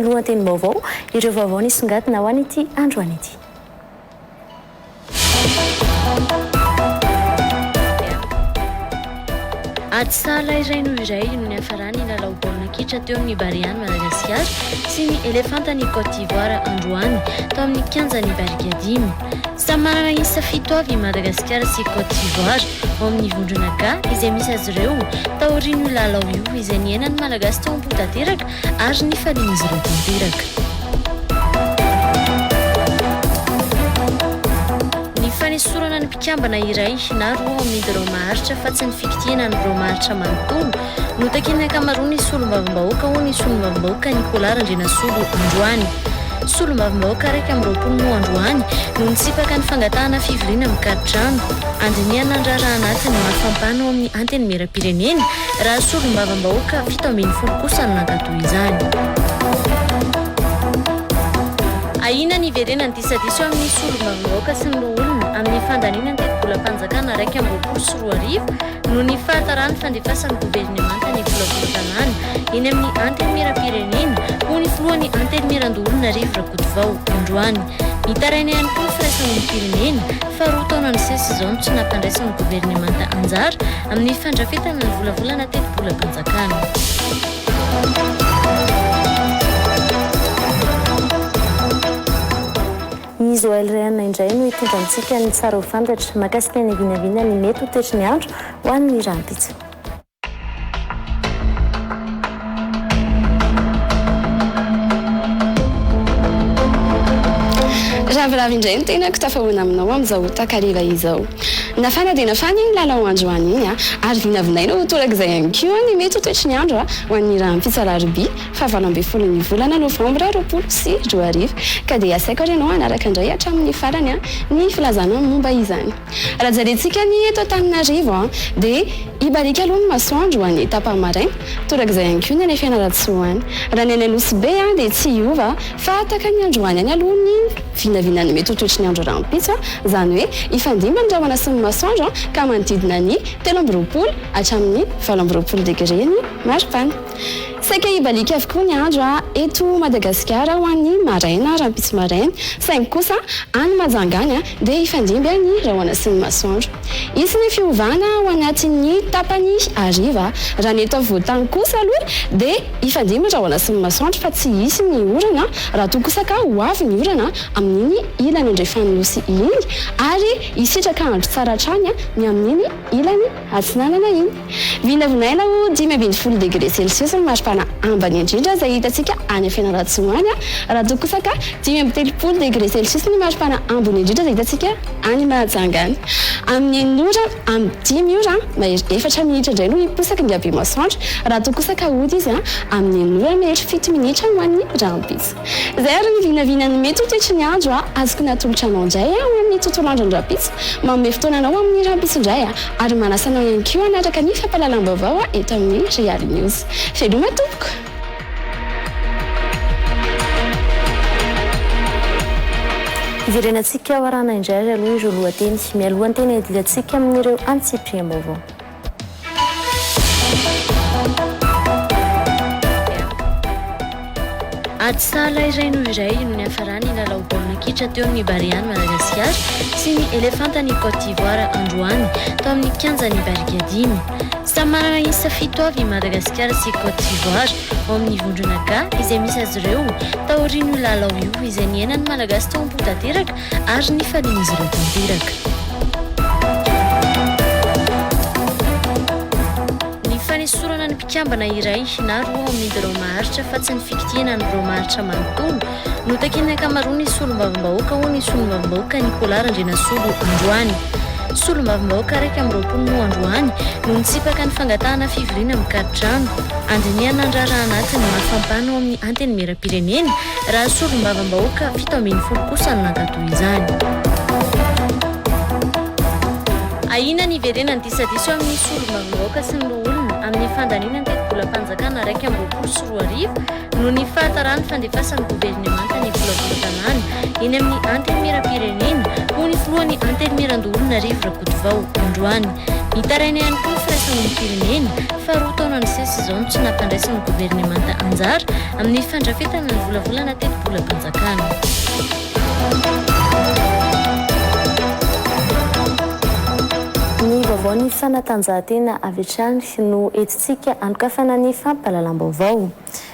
ny lohatenim-baovao, ireo vaovao nisongadina ho an'ity androany ity. Ady sahala iray noho iray no niafaran'ny lalao baolina kitra teo amin'ny Barean'i Madagasikara sy ny Elefantan'i Côte d'Ivoire androany tao amin'ny kianjan'i Barikadimy. Samy manana isa fito avy i Madagasikara sy Côte d'Ivoire ao amin'ny vondrona K izay misy azy ireo taorian'io lalao io izay niainan'ny Malagasy tao am-po tanteraka ary nifalian'izy ireo tanteraka. Ny fanesorana ny mpikambana iray na roa ao amin'ny birao maharitra fa tsy ny fikitihana ny birao maharitra manontolo no takian'ny ankamaroan'ny solombavambahoaka, hoy ny solombavambahoaka Nicolas Randrianasolo androany. Solombavambahoaka 21 moa androany no nitsipaka ny fangatahana fivoriana mikaro-trano handinihana ny raharaha anatiny mafampana ao amin'ny Antenimierampirenena raha solombavambahoaka 17 kosa no nankatò izany. Ahiana ny hiverenan'ny disadisa eo amin'ny solombavambahoaka sy ny loholona amin'ny fandaniana ny tetibolam-panjakana 2021 noho ny fahataran'ny fandefasan'ny governemanta ny volavolan-dalàna eny amin'ny Antenimierampirenena, hoy ny filohan'ny Antenimierandoholona Rivo Rakotovao, androany. Nitaraina ihany koa ny firaisamonim-pirenena fa roa taona nisesy izao no tsy nampandraisan'ny governemanta anjara amin'ny fandrafetana ny volavolana tetibolam-panjakana. I Joël Reana indray no hitondra amintsika ny tsara ho fantatra mahakasika ny vinavina ny mety ho toetry ny andro ho an'ny rahampitso. Ravoravo indray ny tenako tafahoana aminao amin'izao takariva izao. Nafana dia nafana iny lalao androany iny ary vinavinaina ho torak'izay ihany koa ny mety ho toetry ny andro ho an'ny rahampitso alarobia faha 18 ny volana novambra 2020. Ka dia asaiko ary ianao hanaraka indray hatramin'ny farany ny filazana momba izany. Raha jerentsika ny eto Antananarivo dia hibaliaka aloha ny masoandro ho an'ny tapa-maraina, torak'izay ihany koa ny any Fianarantsoa any. Raha ny any Nosy Be dia tsy hiova fa tahaka ny androany ihany aloha ny vinavinan'ny mety ho toetry ny andro rahampitso, izany hoe hifandimby ny rahona sy ny masoandro ka manodidina ny 23 hatramin'ny 28 degre ny maripana. Saika hibaliaka avokoa ny andro eto Madagasikara ho an'ny maraina rahampitso maraina, saingy kosa any Mahajanga any dia hifandimby ny rahona sy ny masoandro. Hisy ny fiovana ao anatin'ny tapany hariva. Raha ny eto afovoan-tany kosa aloha dia hifandimby ny rahona sy ny masoandro fa tsy hisy ny orana raha toa kosa ka ho avy ny orana amin'iny ilany andrefan'ny Nosy iny ary hisitraka andro tsara hatrany ny amin'iny ilany atsinanana iny. Vinavinaina ho 15 degre celsius ny maripana ambany indrindra izay hitantsika any Fianarantsoa any, raha toa kosa ka 35 degre celsius ny maripana ambony indrindra izay hitantsika any Mahajanga any. Amin'ny enina ora, amin'ny dimy ora mahery efatra minitra indray no hiposaka ny habe-masoandro, raha toa kosa ka hody izy amin'ny enina ora mahery fito minitra ho an'ny rahampitso. Izay ary ny vinavinan'ny mety ho toetry ny andro azoko natolotra anao indray ho an'ny tontolo andro ny rahampitso. Manome fotoana anao amin'ny rahampitso indray ary manasa anao ihany koa hanaraka ny fampahalalam-baovao eto amin'ny Real News. Veloma tompoko! Hiverenantsika ho arahana indray ary aloha ireo lohateny mialohan'ny tena hidirantsika amin'ireo antsipiriam-baovao. Ady sahala iray noho iray no niafaran'ny lalao baolina kitra teo amin'ny Barean'i Madagasikara sy ny Elefantan'i Côte d'Ivoire androany tao amin'ny kianjan'i Barikadimy. Samy manana isa fito avy i Madagasikara sy Côte d'Ivoire ao amin'ny vondrona K izay misy azy ireo taorian'io lalao io izay niainan'ny Malagasy tao am-po tanteraka ary nifalian'izy ireo tanteraka. Ny fanesorana ny mpikambana iray na roa ao amin'ny birao maharitra fa tsy ny fikitihana ny birao maharitra manontolo no takian'ny ankamaroan'ny solombavambahoaka, hoy ny solombavambahoaka Nicolas Randrianasolo androany. Solombavambahoaka 21 moa androany no nitsipaka ny fangatahana fivoriana mikaro-trano handinihana ny raharaha anatiny mafampana ao amin'ny Antenimierampirenena Raha solombavambahoaka 17 kosa no nankatò izany. Ahiana ny hiverenan'ny disadisa eo amin'ny solombavambahoaka sy ny loholona amin'ny fandaniana ny tetibolam-panjakana 2021 noho ny fahataran'ny fandefasan'ny governemanta ny volavolan-dalàna eny amin'ny Antenimierampirenena, hoy ny filohan'ny Antenimierandoholona Rivo Rakotovao, androany. Nitaraina ihany koa ny firaisamonim-pirenena fa roa taona nisesy izao no tsy nampandraisan'ny governemanta anjara amin'ny fandrafetana ny volavolana tetibolam-panjakana. Ny vaovaon'ny fanatanjahantena avy hatrany no entintsika hanokafana ny fampahalalam-baovao.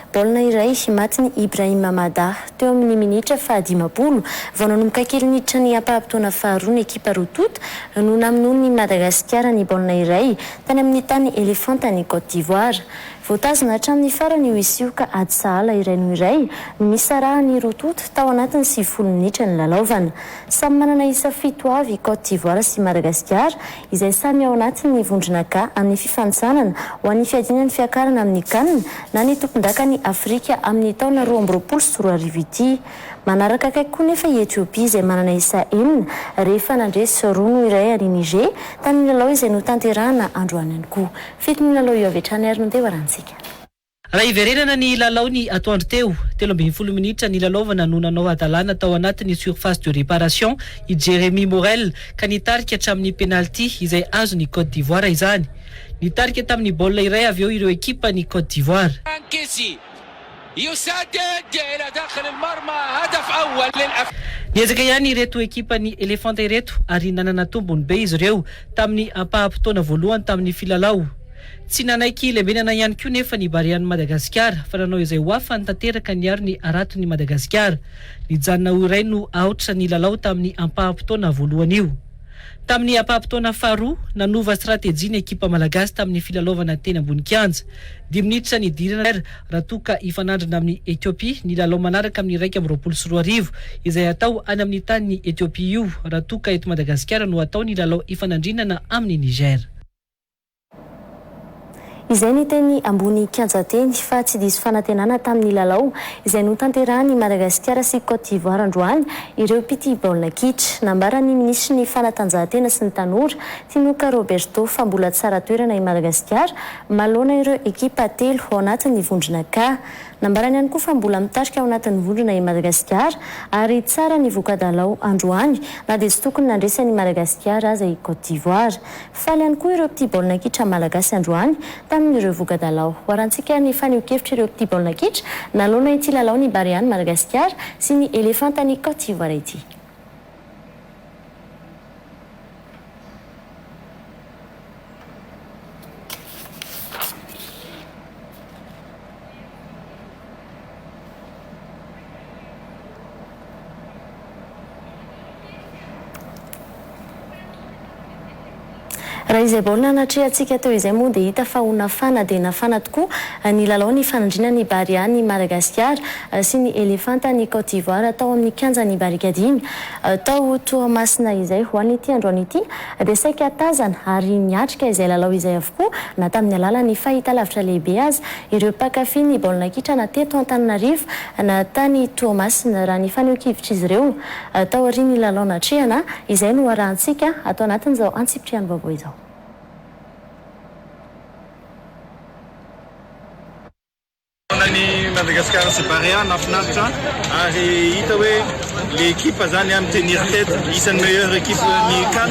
Baolina iray matin'i Ibrahim Mada teo amin'ny minitra fahadimampolo vao nanomboka kely niditra ny ampaham-potoana faharoa ny ekipa roa tonta no namonoan'i Madagasikara ny baolina iray tany amin'ny tany Elefantan'i Côte d'Ivoire. Voatazona hatramin'ny farany io isa io ka ady sahala iray noho iray no nisarahan'ny roa tonta tao anatin'ny 90 minitra nilalaovana. Samy manana isa fito avy i Côte d'Ivoire sy Madagasikara izay samy ao anatin'ny vondrona K amin'ny fifanintsanana ho an'ny fiadiana ny fiakarana amin'ny Can na ny tompondakan'i Afrika amin'ny taona 2022 ity. Manaraka akaiky koa nefa i Etiopia izay manana isa enina rehefa nandresy 2-1 an'i Niger tamin'ny lalao izay notanterahana androany ihany koa. Fety ny lalao io avy hatrany ary no ndeha hoarahantsika. Raha hiverenana ny lalao ny atoandro teo, 13 minitra nilalaovana no nanao hadalana tao anatin'ny surface de réparation i Jeremy Morel ka nitarika hatramin'ny penalty izay azon'i Côte d'Ivoire izany. Nitarika tamin'ny baolina iray avy eo ireo ekipan'i Côte d'Ivoire. Niezaka ihany ireto ekipan'ny Elefanta ireto ary nanana tombony be izy ireo tamin'ny ampaham-potoana voalohany tamin'ny filalao. Tsy nanaiky lembenana ihany koa nefa ny Barean'i Madagasikara fa nanao izay ho afany tanteraka niaro ny haraton'i Madagasikara. Nijanona ho iray no aotra ny lalao tamin'ny ampaham-potoana voalohany io. Tamin'ny ampaham-potoana faharoa, nanova stratejia ny ekipa malagasy tamin'ny filalaovana teny ambony kianja. Dimy minitra nidirana raha toa ka hifanandrina amin'i Etiopia ny lalao manaraka amin'ny 2021 izay hatao any amin'ny tanin'i Etiopia io raha toa ka eto Madagasikara no hatao ny lalao hifanandrinana amin'i Niger. Izay ny teny ambony kianja teny fa tsy diso fanantenana tamin'ny lalao izay notanterahan'i Madagasikara sy Côte d'Ivoire androany ireo mpitia baolina kitra. Nambaran'ny minisitry ny fanatanjahantena sy ny tanora, Tinoka Roberto fa mbola tsara toerana i Madagasikara manoloana ireo ekipa telo ao anatin'ny vondrona K. Nambarany ihany koa fa mbola mitarika ao anatin'ny vondrona i Madagasikara ary tsara ny voka-dalao androany na dia tsy tokony nandresy an'i Madagasikara aza i Côte d'Ivoire. Faly ihany koa ireo mpitia baolina kitra malagasy androany tamin'ireo voka-dalao. Hoarantsika ny fanehoan-kevitr'ireo mpitia baolina kitra nanoloana ity lalaon'i Barean'i Madagasikara sy ny Elefantan'i Côte d'Ivoire ity. Raha izay baolina natrehantsika teo izay moa dia hita fa ho nafana dia nafana tokoa ny lalao nifanandrinan'ny Barea-n'i Madagasikara sy ny Elefantan'i Côte d'Ivoire tao amin'ny kianjan'i Barikadimy tao Toamasina izay. Ho an'ity androany ity dia saika tazana ary niatrika izay lalao izay avokoa na tamin'ny alalan'ny fahitalavitra lehibe aza ireo mpankafy ny baolina kitra na teto Antananarivo na tany Toamasina, raha ny fanehoan-kevitr'izy ireo taorian'ny lalao natrehana, izay no arahantsika ato anatin'izao antsipiriany vaovao izao. Ny Madagascar sy Barea nahafinaritra ary hita hoe le ekipa zany a mi-tenir tête, isan'ny meilleure équipe ny can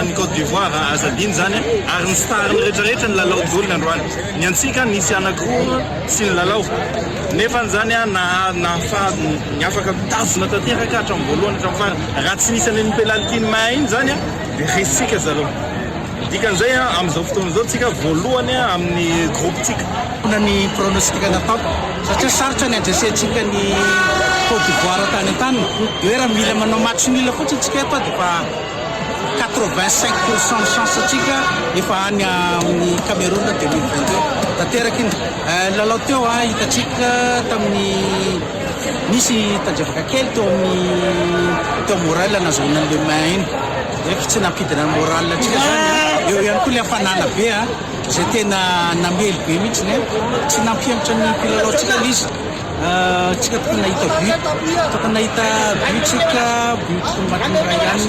ny Côte d'Ivoire aza adino zany ary ny star ny rehetra rehetra nilalao daholo ny androany. Ny antsika nisy anakiroa tsy nilalao nefa zany a nahafaha ny afaka mitazona tanteraka hatramin'ny voalohany hatramin'ny farany. Raha tsy nisy an'iny penalty ny main iny zany a dia resintsika zareo. Dikan'izay a amin'izao fotoana izao tsika voalohany amin'ny groupe tsika. Inona ny pronostic nataoko satria sarotra ny handresentsika ny Côte d'Ivoire tany an-taniny dia hoe raha mila manao match nul fotsiny tsika eto dia efa 85 pourcent ny chance tsika efa any amin'ny Cameroun 2022 tanteraka iny lalao teo a hitantsika tamin'ny nisy tandrevaka kely teo amin'ny teo moral nazahoana an'le main iny Efa tsy nampidina ny moral antsika zany a! Eo ihany koa le hafanana be a! Izay tena namely be mihitsiny a! Tsy nampihemotra ny mpilalaontsika le izy. Tsika tokony nahita but, tokony nahita but tsika, but tokony matin'i Rayan,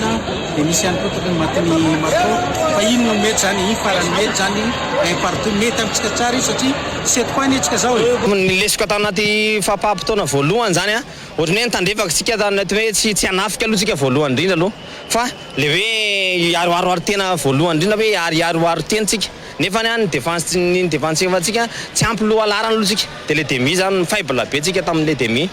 dia nisy ihany koa tokony matin'i Marco. Fa iny no mety zany, iny farany mety zany, un partout, mety amintsika tsara io satria sept points anie tsika zao e. Ny lesoka tao anaty fampaham-potoana voalohany izany an, ohatran'ny hoe nitandrefaka isika tao anaty hoe tsy tsy hanafika aloha isika voalohany indrindra aloha fa ilay hoe hiaroaroaro tena voalohany indrindra hoe hiaroaroaro tena isika. Nefa ny defense ny defensive antsika tsy ampy lohalarana aloha tsika de le demi zany faible be tsika tamin'le demi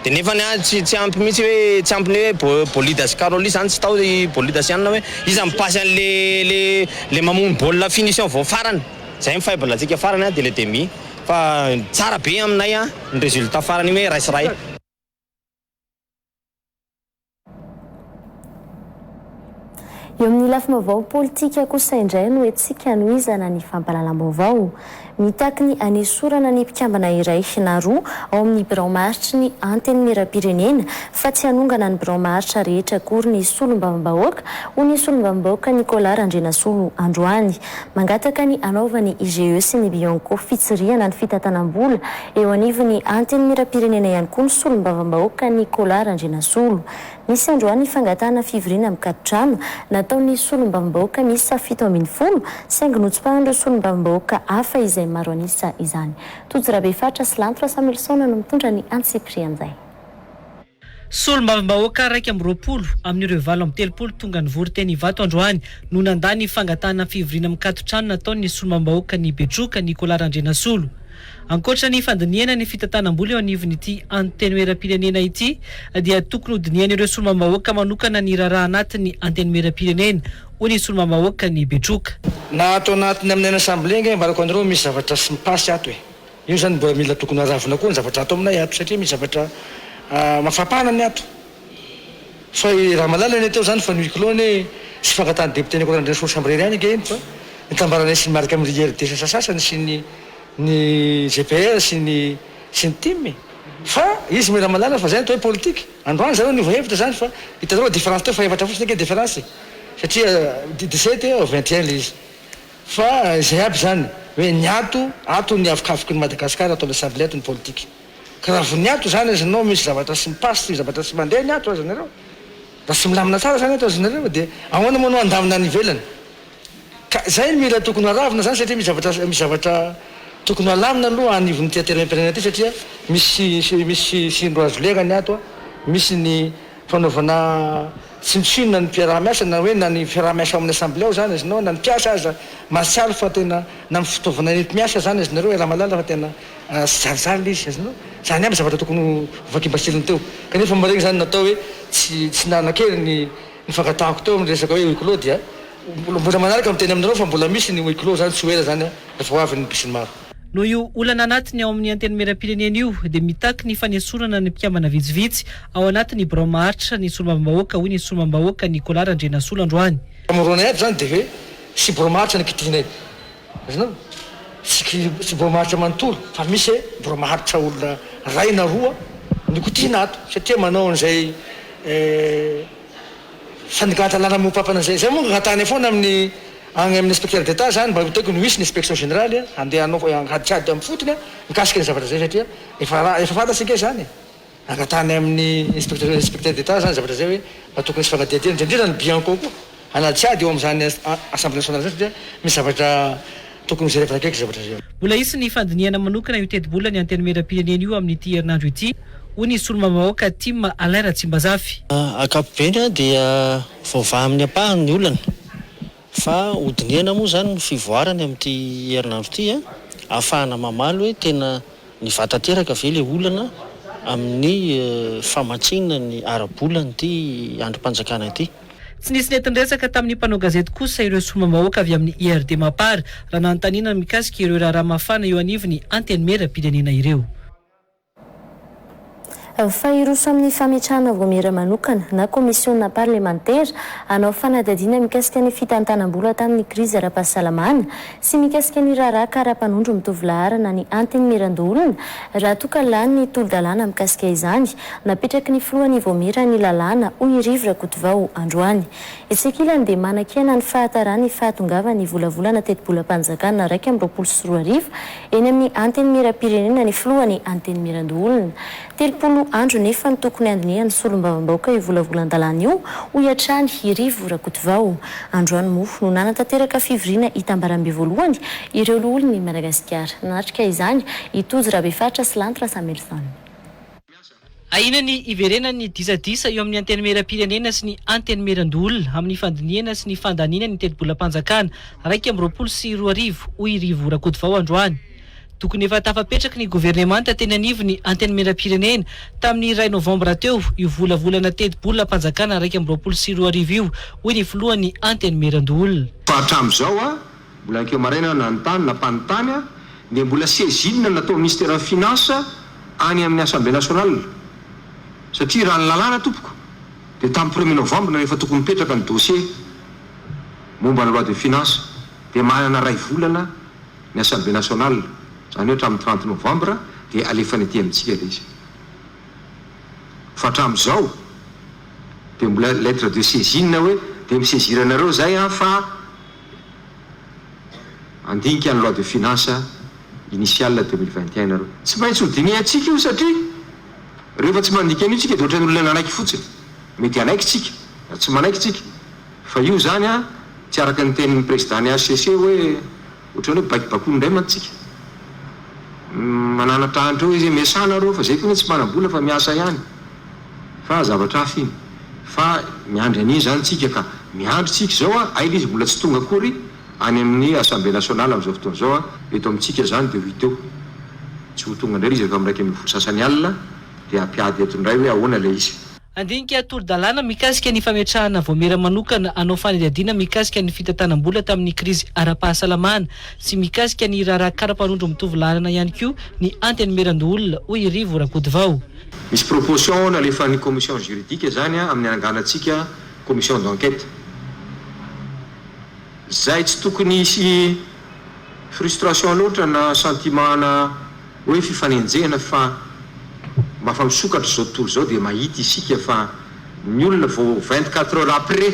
de nefa ny tsy tsy ampy mihitsy hoe tsy ampy ny hoe Bolida sy Caroli zany tsy tao i Bolida sy anona hoe iza mi-passe an'le le le mamono baolina finition vao farany zay ny faible antsika farany de le demi fa tsara be aminay ny résultat farany iny hoe iray sy iray. Eo amin'ny lafim-baovao politika kosa indray no hetsika hanohizana ny fampahalalam-baovao. Mitaky ny hanesorana ny mpikambana iray na roa ao amin'ny birao maharitry ny Antenimierampirenena fa tsy hanongana ny birao maharitra rehetra akory ny solombavambahoaka, hoy ny solombavambahoaka Nicolas Randrianasolo androany. Mangataka ny hanaovan'ny IGE sy ny Bianco fitsirihana ny fitantanam-bola eo anivon'ny Antenimierampirenena ihany koa ny solombavambahoaka Nicolas Randrianasolo. Nisy androany fangatahana fivoriana mikaton-trano nataon'ny solombavambahoaka miisa 17 saingy notsipahan'ireo solombavambahoaka hafa izay maro an'isa izany. Tojo Rabefaritra sy Lanto Rasamilson no mitondra ny antsipirian'izay. Solombavambahoaka 21 amin'ireo 38 tonga nivory teny Ivato androany no nandà ny fangatahana fivoriana mikaton-trano nataon'ny solombavambahoakan'i Betroka, Nicolas Randrianasolo. Ankoatra ny fandinihana ny fitantanam-bola eo anivon'ity Antenimierampirenena ity dia tokony hodinihan'ireo solombavambahoaka manokana ny raharaha anatin'ny Antenimierampirenena, hoy ny solombavambahoakan'i Betroka. Na ato anatiny amin'ny Assemblée ange ambarako anareo misy zavatra tsy mi-passe ato e. Io zany mbola mila tokony haravona koa ny zavatra ato aminay ato satria misy zavatra mafampana ny ato. Fa i Ramalala anie teo zany fa ny huis clos anie tsy fangatahan'ny député Nicolas Randrianasolo samirery ihany ange iny fa nitambaranay sy ny miaraka amin'ny IRD sasasasany sy ny ny GPR sy ny sy ny tim e. Fa izy moa i Ramalala fa zay ny atao hoe politique. Androany zareo niova hevitra zany fa hitanareo différence teo fa efatra fotsiny ange différence e. Satria 17 au 21 le izy. Fa izay aby izany, hoe ny ato, ato ny avokavoky ny Madagascar ato l'assemblée ato ny politique. Ka raha vao ny ato izany aza nao misy zavatra tsy mi-passe, zavatra tsy mandeha ny ato aza nareo, raha tsy milamina tsara izany ato aza nareo dia ahoana moa no handamina any ivelany. Ka izay no mila tokony haravina izany satria misy zavatra, misy zavatra tokony halamina aloha anivon'ity antenimierampirenena ity satria misy, misy tsindry azo lera ny ato, misy ny fanaovana tsinontsinona ny mpiaraha-miasa na hoe na ny fiaraha-miasa ao amin'ny assemblée ao zany iznao na ny mpiasa aza mahatsiaro fa tena na ny fitaovana enti-miasa zany iznareo iaraha-mahalala fa tena tsy zarizary le izy azonao zany aby zavatra tokony ho vakim-basiliny teo kanefa maregny zany natao hoe tsy tsy nanan-kery ny ny fangatahako teo amin'ny resaka hoe huis clos dia mbola manaraka miteny aminareo fa mbola misy ny huis clos zany tsy ho ela zany rehefa ho avy ny besinimaro. Noho io olana anatiny ao amin'ny Antenimierampirenena io dia mitaky ny fanesorana ny mpikambana vitsivitsy ao anatin'ny birao maharitra ny solombavambahoaka, hoy ny solombavambahoaka Nicolas Randrianasolo androany. Famoronay ato izany dia hoe tsy birao maharitra ny kitihinay. Azonao? Tsy tsy birao maharitra manontolo fa misy hoe birao maharitra olona iray na roa no kitihina ato satria manao an'izay fandikan-dalàna mihoa-pampana izay. Izay moa angatahanay foana amin'ny Agny amin'ny inspecteur d'Etat zany mba ho tokony ho hisy ny inspection générale handeha hanao hadihady amin'ny fotony mikasika ny zavatra zay satria efa raha efa fantatsy ange zany e! Angatahany amin'ny inspecteur inspecteur d'Etat zany zavatra zay hoe mba tokony hisy fanadihadiana indrindra indrindra ny Bianco koa hanadihady eo amin'izany assemblée nationale zany satria misy zavatra tokony ho jerevana akaiky zavatra zay. Mbola hisy ny fandinihana manokana io tetibola ny Antenimierampirenena io amin'ity herinandro ity, hoy ny solombavambahoaka tim Alain Ratsimbazafy. Ankapobeny dia voavaha amin'ny ampahany ny olana fa hodinihana moa izany ny fivoarany amin'ity herinandro ity ahafahana mamaly hoe tena nivaha tanteraka ve ilay olana amin'ny famatsiana ny ara-bola an'ity andrim-panjakana ity. Tsy nisy nentin-dresaka tamin'ny mpanao gazety kosa ireo solombavambahoaka avy amin'ny IRD Mapar raha nanontaniana mikasika ireo raharaha mafana eo anivon'ny Antenimierampirenena ireo. Fa hiroso amin'ny fametrahana vaomiera manokana na kaomisiona parlemantera hanao fanadihadiana mikasika ny fitantanam-bola tamin'ny krizy ara-pahasalamana sy mikasika ny raharaha kara-panondro mitovy laharana ny Antenimierandoholona raha toa ka lany ny tolo-dalàna mikasika izany napetraky ny filohan'ny vaomiera ny lalàna, hoy i Rivo Rakotovao androany. Etsy ankilany dia manakiana ny fahataran'ny fahatongavan'ny volavolana tetibolam-panjakana 2021 eny amin'ny Antenimierampirenena ny filohan'ny Antenimierandoholona. 30 andro nefa no tokony handinihan'ny solombavambahoaka io volavolan-dalàna io, hoy hatrany i Rivo Rakotovao. Androany moa no nanatanteraka fivoriana hitambarambe voalohany ireo loholon'i Madagasikara. Nanatrika izany i Tojo Rabefaritra sy Lanto Rasamilson. Ahiana ny hiverenan'ny disadisa eo amin'ny Antenimierampirenena sy ny Antenimierandoholona amin'ny fandinihana sy ny fandaniana ny tetibolam-panjakana 2021, hoy i Rivo Rakotovao androany. Tokony efa tafapetraky ny governemanta teny anivon'ny Antenimierampirenena tamin'ny iray novambra teo io volavolana tetibolam-panjakana 2021 io, hoy ny filohan'ny Antenimierandoholona. Fa hatramin'izao a, mbola ankeo maraina aho nanontany, nampanontany a, dia mbola saisine natao minisiteran'ny finance any amin'ny assemblée nationale satria raha ny lalàna tompoko dia tamin'ny premier novembre no efa tokony mipetraka ny dossier momba ny loi de finance dia manana iray volana ny assemblée nationale izany hoe hatramin'ny 30 novembre dia alefany aty amintsika ilay izy fa hatramin'izao dia mbola lettre de saisine hoe dia mi-saisir anareo izay an fa Handinika ny loi de finance initiale 2021 nareo. Tsy maintsy ho dinihantsika io satria rehefa tsy mandinika an'io tsika dia ohatran'ny olona nanaiky fotsiny. Mety hanaiky tsika na tsy manaiky tsika fa io izany an, tsy araka ny tenin'ny président ny HCC hoe ohatran'ny hoe baikobakoina indray mantsy tsika. Mananatra andry eo izy hoe miasà nareo fa zay koa anie tsy manam-bola fa miasa ihany. Fa zavatra hafa iny. Fa miandry an'iny izany tsika ka. Miandry tsika izao an, hay ilay izy mbola tsy tonga akory any amin'ny Assemblée nationale amin'izao fotoana izao an, eto amintsika izany dia ho hita eo. Tsy ho tonga indray ilay izy rehefa amin'ny 11 sasany alina dia hampiady eto indray hoe ahoana ilay izy. Handinika tolo-dalàna mikasika ny fametrahana vaomiera manokana hanao fanadihadiana mikasika ny fitantanam-bola tamin'ny krizy ara-pahasalamana sy mikasika ny raharaha kara-panondro mitovy laharana ihany koa ny Antenimierandoholona, hoy i Rivo Rakotovao. Misy proposition nalefan'ny commission juridique zany amin'ny hananganantsika commission d'enquête. Zay tsy tokony hisy frustration loatra na sentiment-na hoe fifanenjehana fa mba fa misokatra izao tontolo izao dia mahita isika fa ny olona vao 24 heures après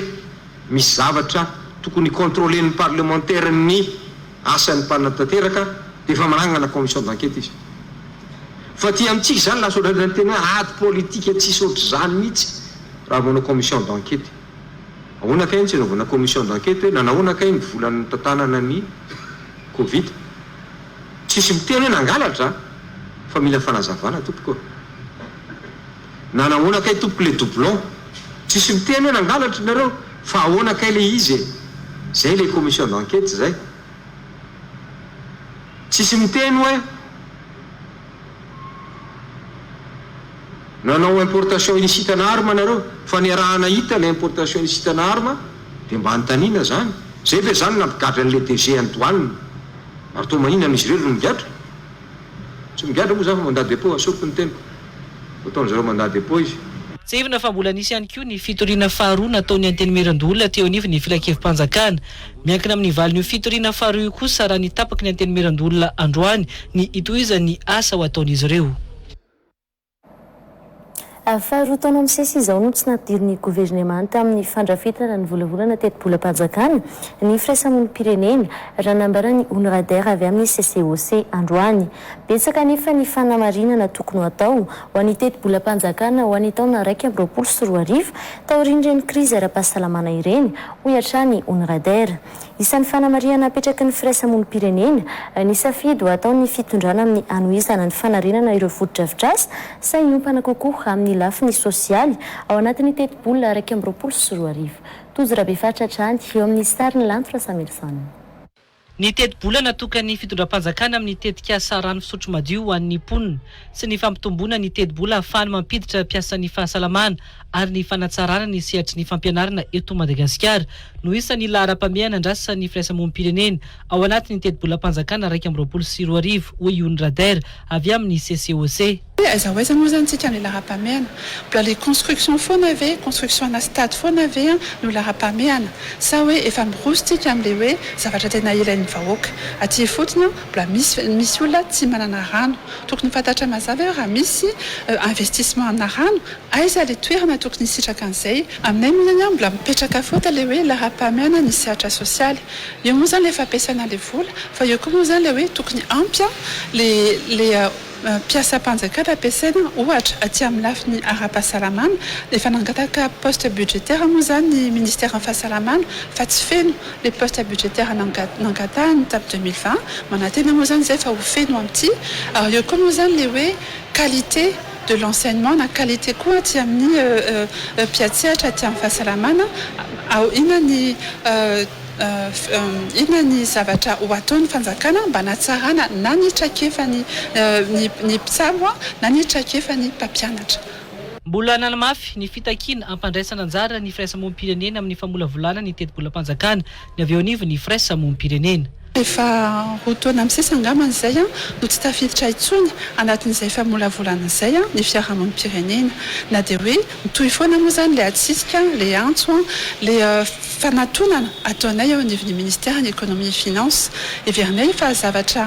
misy zavatra tokony hi-controler-n'ny parlementaire ny asan'ny mpanatanteraka dia efa manangana commission d'enquête izy. Fa aty amintsika izany lasa ohatran'ny tena hoe ady politika tsisy ohatr'izany mihitsy raha vao hanao commission d'enquête. Ahoana kay ny tsy anaovana commission d'enquête hoe nanahoana kay ny vola nitantanana ny covid? Tsisy miteny hoe nangalatra fa mila fanazavana tompoko ô. Nanahoana kay tompoko le doublon? Tsisy miteny hoe nangalatra nareo fa ahoana kay le izy e? Zay le commission d'enquête zay. Tsisy miteny hoe nanao importation illicite ana arme nareo fa niarahana hita le importation illicite ana arme dia mba anontaniana zany. Zay ve zany nampigadra an'le DG any douane? Ary toa maninona amin'izy irery no migadra? Tsy migadra moa za fa mandat depot, asoriko ny teniko. Ataon'zareo mandat depot izy. Tsiahivina fa mbola nisy ihany koa ny fitoriana faharoa nataon'ny Antenimierandoholona teo anivon'ny Filankevi-panjakana. Miankina amin'ny valin'io fitoriana faharoa io kosa raha ny tapaky ny Antenimierandoholona androany ny hitohizan'ny asa ho ataon'izy ireo. Faharoa taona misesy izao no tsy nampidirin'ny governemanta amin'ny fandrafetana ny volavolana tetibolam-panjakana ny firaisamonim-pirenena, raha nambaran'ny Onrader avy amin'ny CCOC androany. Betsaka anefa ny fanamarinana tokony ho atao ho an'ny tetibolam-panjakana ho an'ny taona 2021 taorian'ireny krizy ara-pahasalamana ireny, hoy hatrany Onrader. Isan'ny fanamarihana apetraky ny firaisamonim-pirenena ny safidy ho ataon'ny fitondrana amin'ny hanohizana ny fanarenana ireo fotodrafitrasa sa hiompana kokoa amin'ny lafiny sosialy ao anatin'ny tetibola 2021. Tojo Rabefaritra hatrany eo amin'ny sarin'i Lanto Rasamilson. Ny tetibola natokan'ny fitondram-panjakana amin'ny tetikasa rano fisotro madio ho an'ny mponina sy ny fampitomboana ny tetibola ahafahany mampiditra mpiasan'ny fahasalamana ary ny fanatsarana ny sehatry ny fampianarana eto Madagasikara no isan'ny laharam-pahamehana andrasan'ny firaisamonim-pirenena ao anatin'ny tetibolam-panjakana 2021, hoy i Ony Rader avy amin'ny CCOC. Hoe aiza ho aiza moa izany tsika ny laharam-pahamehana? Mbola le construction foana ve, construction ana stade foana ve no laharam-pahamehana? Sa hoe efa miroso tsika amin'le hoe zavatra tena ilain'ny vahoaka? Aty ifotony mbola misy misy olona tsy manana rano. Tokony ho fantatra mazava hoe raha misy investissement amina rano, aiza le toerana tokony hisitraka an'izay? Aminay moa izany mbola mipetraka foana le hoe laharam-pahamehana ny sehatra sosialy. Eo moa izany le fampiasana le vola fa eo koa moa izany le hoe tokony ampy le le Mpiasam-panjakana ampiasaina, ohatra, aty amin'ny lafiny ara-pahasalamana, efa nangataka poste budgétaire moa izany ny ministeran'ny fahasalamana fa tsy feno ilay poste budgétaire nangatahany tamin'ny 2020, manantena moa izany izay fa ho feno amin'ity, ary eo koa moa izany ilay hoe qualité de l'enseignement na qualité koa aty amin'ny mpiantsehatra aty amin'ny fahasalamana, inona ny. Inona ny zavatra ho ataon'ny fanjakana mba hanatsarana na ny traikefan'ny ny mpitsabo na ny traikefan'ny mpampianatra? Mbola nanamafy ny fitakiana hampandraisana anjara ny firaisamonim-pirenena amin'ny famolavolana ny tetibolam-panjakana ny avy eo anivon'ny firaisamonim-pirenena. Efa roa taona misesy angambany izay no tsy tafiditra intsony anatin'izay famolavolana izay ny fiarahamonim-pirenena. Na dia hoe mitohy foana moa izany ilay adisisika, ilay antso, ilay fanatonana ataonay eo anivon'ny ministeran'ny Economie et Finance. Heverinay fa zavatra,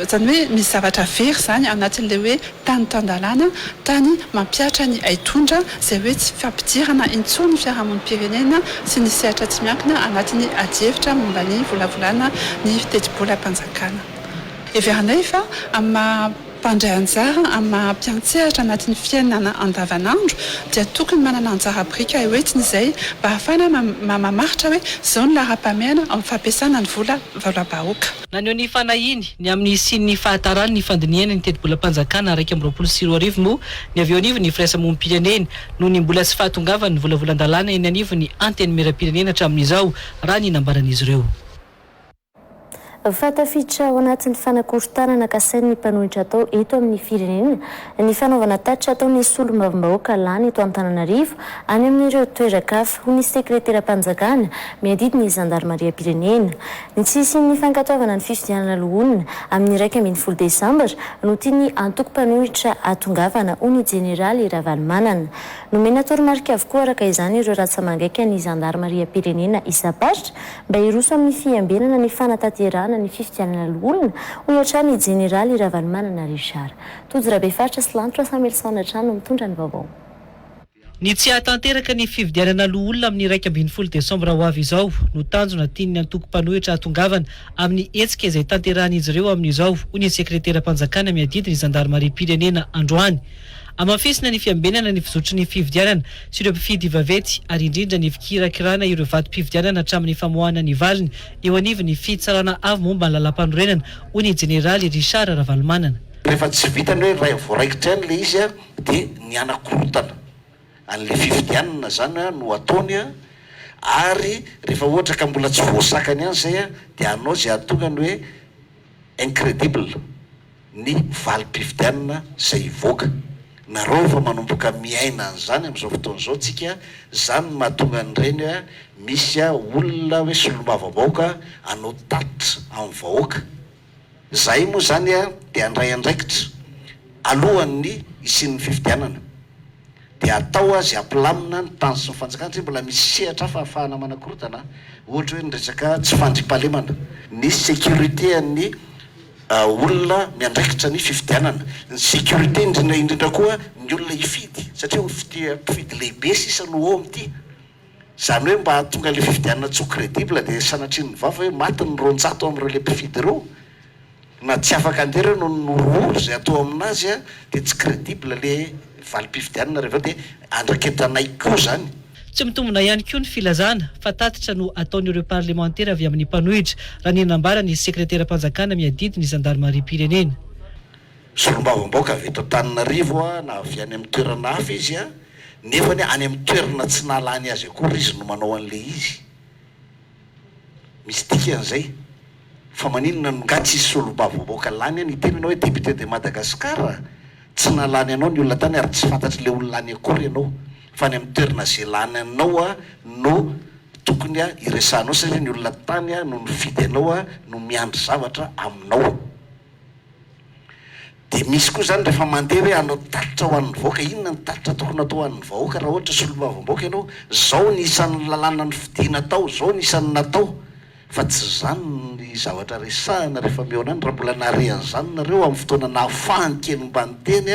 izany hoe misy zavatra very izany anatin'ilay hoe Tany tan-dalàna, tany mampihatra ny haitondra, izay hoe tsy fampidirana intsony ny fiarahamonim-pirenena sy ny sehatra tsy miankina anatin'ny adihevitra momba ny volavolana ny tetibolam-panjakana. Heverinay fa amin'ny maha mpandray anjara, amin'ny maha mpiantsehatra anatin'ny fiainana andavanandro dia tokony manana anjara biriky hoentina izay mba hahafahana mamaritra hoe izao ny laharam-pahamehana amin'ny fampiasana ny vola volam-bahoaka. Naneho ny fanahiany ny amin'ny hisian'ny fahataran'ny fandinihana ny tetibolam-panjakana 2021 moa ny avy eo anivon'ny firaisamonim-pirenena noho ny mbola tsy fahatongavan'ny volavolan-dalàna eny anivon'ny Antenimierampirenena hatramin'izao, raha ny nambaran'izy ireo. Fa tafiditra ao anatin'ny fanakorontanana kasain'ny mpanohitra atao eto amin'ny firenena ny fanaovana tatitra ataon'ny solombavambahoaka lany eto Antananarivo any amin'ireo toeran-kafa, hoy ny sekreteram-panjakana miadidy ny zandarimariam-pirenena. Ny tsy hisian'ny fankatoavana ny fifidianana loholona amin'ny 11 desambra no tian'ny antoko mpanohitra hahatongavana, hoy ny jeneraly Ravalomanana. Nomena toromarika avokoa araka izany ireo ratsa-mangaikan'ny zandarimariam-pirenena isam-paritra mba hiroso amin'ny fiambenana ny fanatanterahana ny fifidianana loholona, hoy hatrany i jeneraly Ravalomanana Richard. Tojo Rabefaritra sy Lanto Rasamuelson hatrany no mitondra ny vaovao. Ny tsy hahatanteraka ny fifidianana loholona amin'ny 11 desambra ho avy izao no tanjona tian'ny antoko mpanohitra hahatongavana amin'ny hetsika izay tanterahan'izy ireo amin'izao, hoy ny sekreteram-panjakana miadidy ny zandarimariam-pirenena androany. Hamafisina ny fiambenana ny fizotry ny fifidianana sy ireo mpifidy vaventy ary indrindra ny fikirakirana ireo vatom-pifidianana hatramin'ny famoahana ny valiny eo anivon'ny fitsarana avo momba ny lalàmpanorenana, hoy ny jeneraly Richard Ravalomanana. Rehefa tsy vita ny hoe voaraikitra ihany ilay izy dia ny hanakorontana an'ilay fifidianana izany no ataony ary rehefa ohatra ka mbola tsy voasakany ihany izay dia hanao izay hahatonga ny hoe incredible ny valim-pifidianana izay hivoaka. Nareo efa manomboka miaina an'izany amin'izao fotoana izao tsika, izany no mahatonga an'ireny hoe misy olona hoe solombavambahoaka hanao tatitra amin'ny vahoaka. Izahay moa izany dia handray andraikitra alohan'ny hisian'ny fifidianana. Dia atao azy hampilamina ny tany sy ny fanjakana satria mbola misy sehatra hafa ahafahana manakorontana, ohatra hoe ny resaka tsy fandriampahalemana, ny sécurité an'ny olona miandraikitra ny fifidianana, ny sécurité indrindra indrindra koa ny olona hifidy satria ho mpifidy lehibe sisa no ao amin'ity. Izany hoe mba hahatonga ilay fifidianana tsy ho credible dia sanatrian'ny vava hoe maty ny 200 amin'ireo ilay mpifidy ireo na tsy afaka handeha ireo noho ny horohoro izay atao aminazy dia tsy credible ilay valim-pifidianana rehefa avy eo dia andraketanay koa izany. Tsy mitombina ihany koa ny filazana fa tatitra no ataon'ireo parlemantera avy amin'ny mpanohitra raha ny nambaran'ny sekreteram-panjakana miadidy ny zandarimariam-pirenena. Solombavambahoaka avy eto Antananarivo na avy any amin'ny toerana hafa izy nefany any amin'ny toerana tsy nahalany azy akory izy no manao an'ilay izy. Misy dikany izay. Fa maninona no nga tsisy solombavambahoaka lany any hiteny ianao hoe député de Madagascar? Tsy nahalany anao ny olona tany ary tsy fantatr'ilay olona any akory ianao. Fa any amin'ny toerana izay lany anao no tokony hiresahanao satria ny olona tany no nifidy anao no miandry zavatra aminao. Dia misy koa izany rehefa mandeha hoe hanao tatitra ho an'ny vahoaka, inona ny tatitra tokony hatao ho an'ny vahoaka raha ohatra solombavambahoaka ianao, izao ny isan'ny lalàna nofidina tao, izao ny isan'ny natao, fa tsy izany ny zavatra resahina rehefa mihaona any, raha mbola nahare an'izany nareo amin'ny fotoana nahafahany kely mba niteny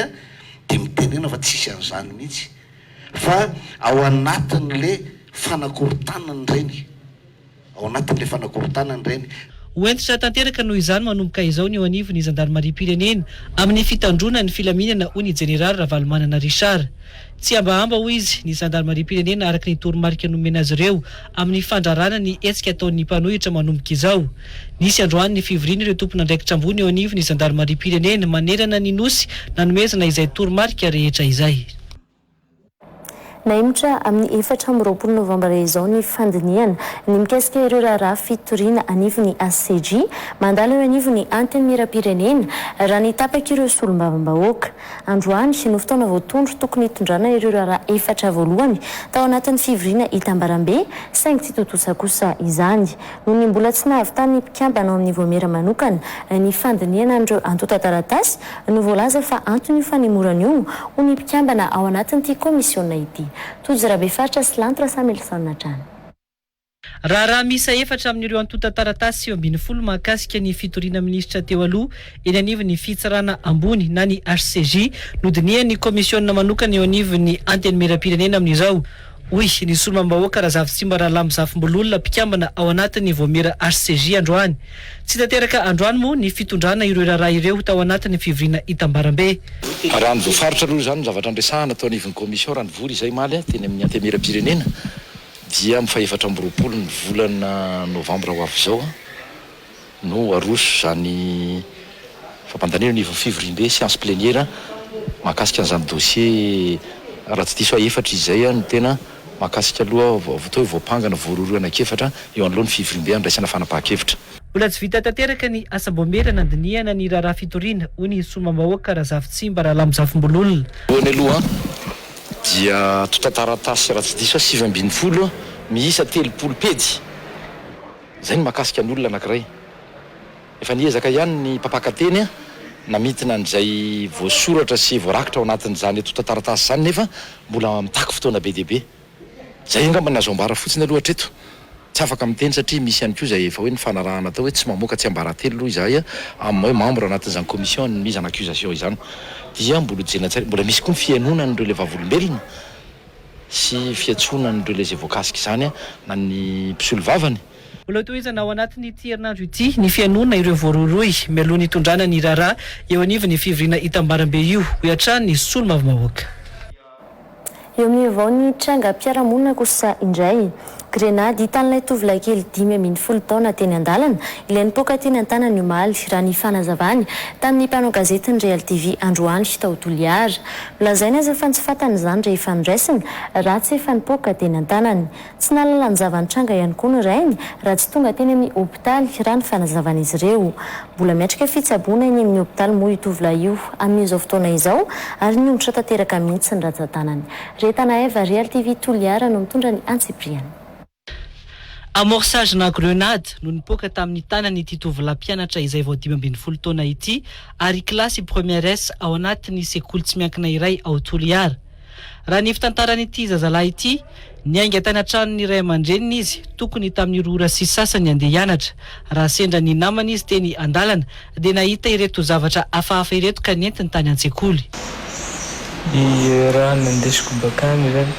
dia mitenena fa tsisy an'izany mihitsy fa ao anatin'le fanakorontanana ireny. Ao anatin'ilay fanakorontanana ireny. Ho hentitra tanteraka noho izany manomboka izao ny eo anivon'ny zandarimariam-pirenena amin'ny fitandroana ny filaminana hoy ny jeneraly Ravalomanana Richard. Tsy hambahamba hoy izy ny zandarimariam-pirenena araka ny toromarika nomena azy ireo amin'ny fandrarana ny hetsika ataon'ny mpanohitra manomboka izao. Nisy androany ny fivorian'ireo tompon'andraikitra ambony eo anivon'ny zandarimariam-pirenena manerana ny Nosy nanomezana izay toromarika rehetra izay. Nahemotra amin'ny 24 novambra izao ny fandinihana ny mikasika ireo raharaha fitoriana anivon'ny HCJ mandalo eo anivon'ny Antenimierampirenena raha ny tapak'ireo solombavambahoaka. Androany no fotoana voatondro tokony hitondrana ireo raharaha efatra voalohany tao anatin'ny fivoriana hitambarambe saingy tsy tontosa kosa izany noho ny mbola tsy nahavitan'ny mpikambana ao amin'ny vaomiera manokana ny fandinihana an'ireo antontan-taratasy no voalaza fa anton'io fanemorana io, hoy ny mpikambana ao anatin'ity kaomisiona ity. Tojo Rabefaritra sy Lanto Rasamilison hatrany. Raharaha miisa efatra amin'ireo antontan-taratasy 19 mahakasika ny fitoriana minisitra teo aloha eny anivon'ny Fitsarana ambony na ny HCJ no dinihan'ny kaomisiona manokana eo anivon'ny Antenimierampirenena amin'izao, hoy ny solombavambahoaka Razafintsimba Ralamo Zafimbololona mpikambana ao anatin'ny vaomiera HCJ androany. Tsy tanteraka androany moa ny fitondrana ireo raharaha ireo tao anatin'ny fivoriana itambarambe. Raha ny voafaritra aloha izany ny zavatra niresahana tao anivon'ny commission raha nivory izay omaly teny amin'ny Antenimierampirenena dia amin'ny fahefatra amby 20 ny volana novambra ho avy izao no aroso izany fampandaniana eo anivon'ny fivoriambe, séance plénière, mahakasika an'izany dossier raha tsy diso aho efatra izy izay no tena mahakasika aloha atao hoe voampanga na voarohirohy anankiefatra eo anoloan'ny fivoriambe handraisana fanapahan-kevitra. Mbola tsy vita tanteraka ny asam-baomiera nandinihana ny raharaha fitoriana, hoy ny solombavambahoaka Razafintsimba Ralamozafimbololona. Voalohany aloha dia antontan-taratasy raha tsy diso aho 19 miisa 30 pejy. Izay no mahakasika ny olona anankiray. Efa niezaka ihany ny mpampaka-teny namintina an'izay voasoratra sy voarakitra ao anatin'izany antontan-taratasy izany nefa mbola mitaky fotoana be dia be. Izay angamba ny azo ambara fotsiny aloha hatreto. Tsy afaka miteny satria misy ihany koa izay efa hoe nifanarahana tao hoe tsy mamoaka tsiambaratelo aloha izahay amin'ny maha hoe membre anatin'izany commission ny mise en accusation izany. Dia mbola hojerena tsara, mbola misy koa ny fihainoana an'ireo ilay vavolombelona. sy fiantsoana an'ireo ilay izay voakasika izany na ny mpisolovavany. Mbola hotohizana ao anatin'ity herinandro ity ny fihainoana ireo voarohirohy mialoha ny hitondrana ny raharaha eo anivon'ny fivoriana hitambarambe io, hoy hatrany ny solombavambahoaka. Eo amin'ny vao ny trangam-piarahamonina kosa indray. Grenady hitan'ilay tovolahy kely 15 taona teny an-dalana, ilay nipoaka teny an-tanany omaly, raha ny fanazavany tamin'ny mpanao gazetin'ny Real TV androany tao Toliara. Nolazainy aza fa tsy fantany izany rehefa noraisiny, raha tsy efa nipoaka teny an-tanany. Tsy nahalala ny zava-nitranga ihany koa ny rainy raha tsy tonga teny amin'ny hopitaly, raha ny fanazavan'izy ireo. Mbola miatrika fitsaboana eny amin'ny hopitaly moa io tovolahy io amin'izao fotoana izao ary niongotra tanteraka mihitsy ny ratsan-tanany. Retana Eva, Real TV Toliara no mitondra ny antsipiriany. Amorçage na grenade no nipoaka tamin'ny tanan'ity tovolahy mpianatra izay vao 15 taona ity ary kilasy première S ao anatin'ny sekoly tsy miankina iray ao Toliara. Raha ny fitantaran'ity zazalahy ity, niainga tany an-tranon'ny ray aman-dreniny izy tokony tamin'ny roa ora sy sasany handeha hianatra. Raha sendra ny namany izy teny an-dalana dia nahita ireto zavatra hafahafa ireto ka nentiny tany an-tsekoly. I raha nandesiko bakany zany